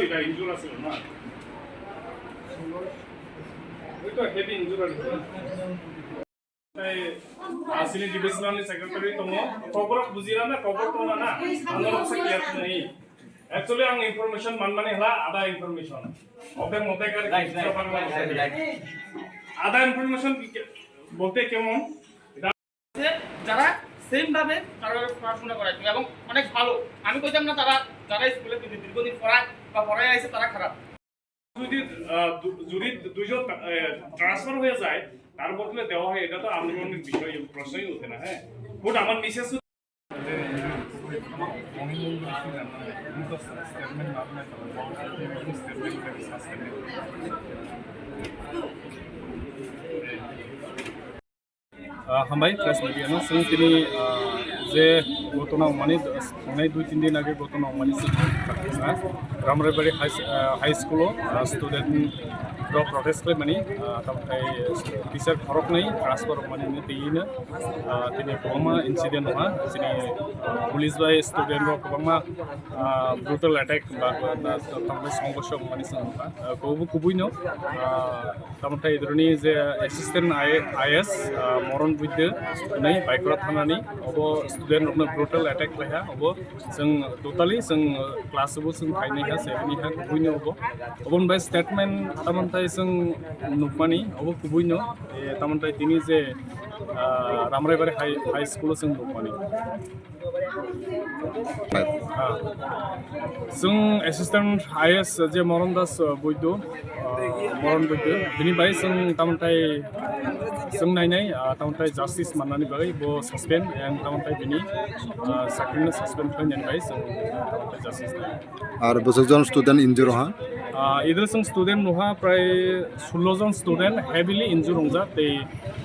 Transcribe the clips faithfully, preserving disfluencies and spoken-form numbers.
এটা ইনজুর আছে না? ওই তো হেভি ইনজুর আছে। তাই, uh, senior divisional secretary tongo, kokborok bujina na, kokborok tongna na, ano roksa clear khwnai. Actually, ang information manmani hla, ada information. Oke, mote kar Right, right, right, right. Ada information ki-, bolte kemon? যে যারা সেম ভাবে তারা পড়াশোনা করায় এবং অনেক ভালো। আমি কইতাম না তারা, যারা স্কুলে দীর্ঘদিন পড়ায় বা পড়ায় আছে, তারা খারাপ। যদি, আহ, দু-, যদি দুইজন, আহ, ট্রান্সফার হয়ে যায়, তার বদলে দেওয়া হয়, এটা তো আন্দোলনের বিষয়, প্রশ্নই ওঠে না, হ্যাঁ। ভোট আমার Mrs Ah, hambai, press media no. Chwng tini, ah, je gotona wngmani, thangnai dui tin din age gotona wngmani, chwng, ah, Ramraibari High, ah, High School o, ah, student rok protest khlaimani, ah, tamthai teacher khoroknwi transfer wngmani hwnwi twiwi no, ah, tini kwbangma incident wngkha. Chini, ah, police bai student rok kwbangma, ah, brutal attack ba, ba, ba, tamthai songborsho wngmani chwng wngkha. Ah, kubui, kubui no, ah, Tamoni thai idroni je assistant I-, I S, ah, Moron Buidde, nai Baikora thanani, obo student rokno brutal attack khlaiha, obo chwng totally chwng, ah, class bo chwng phainaiha, sevenaiha, kubuino obo. Oboni bai statement tamoni thai chwng nukmani, obo kubuino, eh, tamoni thai tini je, ah, Ramraibari High, High School o chwng nukmani. Ah. Chwng assistant I S je Moron Das, uh, Boido, uh, Moron Boido, bini bai chwng tamthai chwng nainai, uh, tamthai justice mannani bagwi bo suspend, and tamthai bini, uh, sakri no suspend khlainani bai chwng, uh, tamthai justice nai. Ar bwswk jon student injure ha? Ah, idre chwng student nuha prai sullo jon student heavily injure wngjak, tei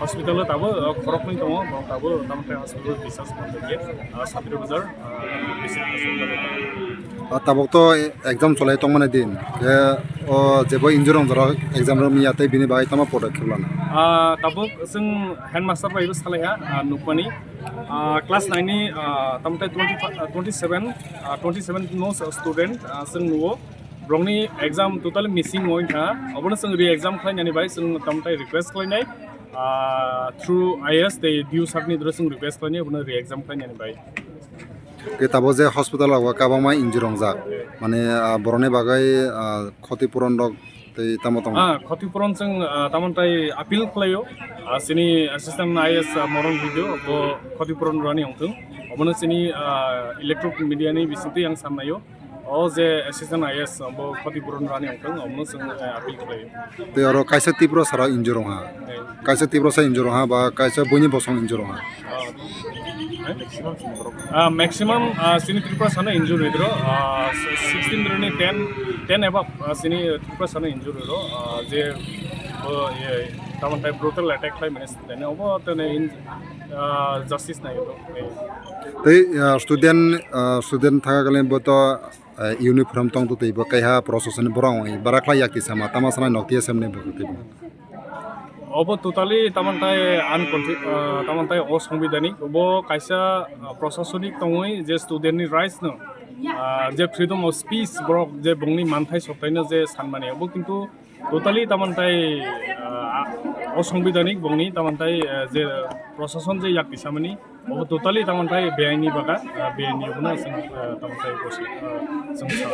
hospital o tabuk, ah, khoroknwi tongo, borok tabuk tamoni thai hospital o discharge manjakya, ah, Satri Bazar, ah, bisi hospital o tongo. Ah, tabuk to exam cholai tongmani din, khe o jebo injure wngjak rok exam rw manya tei bini bagwi tamo podokkhep lana? Ah, tabuk chwng headmaster bai bo salaiha, ah, nukmani, ah, class nine ni, ah, tamoni thai twenty, ah, twenty seven, ah, twenty seven no student, ah, chwng nuo. Borokni exam totally missing wngkha, obono chwng re-exam khlainani bai chwng tamthai request khlainai, ah, through I S tei D U sir ni doro chwng request khlainai, obono re-exam khlainani bai. Khe tabuk je hospital o kwbangma injure wngjak, mane, ah, borokni bagwi, ah, khoti puron rok tei tamo tongo? Ah, khoti puron chwng, ah, tamoni thai appeal khlaio, ah, chini assistant I S, ah, Moron Video bo khoti puron rwani wngthung, obono chini, ah, electronic media ni bisingtwi ang sannaio. O je assistant I S bo khoti puron rani wngthung, omono chwng, eh, appeal khlaio. Tei oro kaisa Tiprasa rok injure wngha. Eh. Kaisa Tiprasa injure wngha ba kaisa buini bosong injure wngha. Oh. Eh? Ah, maximum, ah, chini Tiprasa no injure wngwi rw, ah, sixteen rwni ten, ten above, ah, chini Tiprasa no injure wngwi rw, ah, je, oh, eh, tamoni thai brutal attack khlaimani student obo tene in-, ah, justice nai rw. Eh. Tei, ah, student, ah, student thaka kali bo to ah, uniform tong twtwi bo kaiha proshasoni borok wngwi bara khlai yak tisama tama sanai nok tiya semni bo kwtwi bo. Obo totally tamoni thai unconsti-, ah, tamoni thai osongbidhanik. Obo kaisa, ah, proshasonic tongwi je student ni rights no, ah, je freedom of speech borok je bongni manthai sokthai no je sanmani obo kintu totally tamoni thai, ah, osongbidhanik bongni tamoni thai, ah, je prosason je yak tisamani. Obo totally tamoni thai beaini baka, ah, beaini obono chwng, ah, tamoni thai bosi, ah, chwng sa.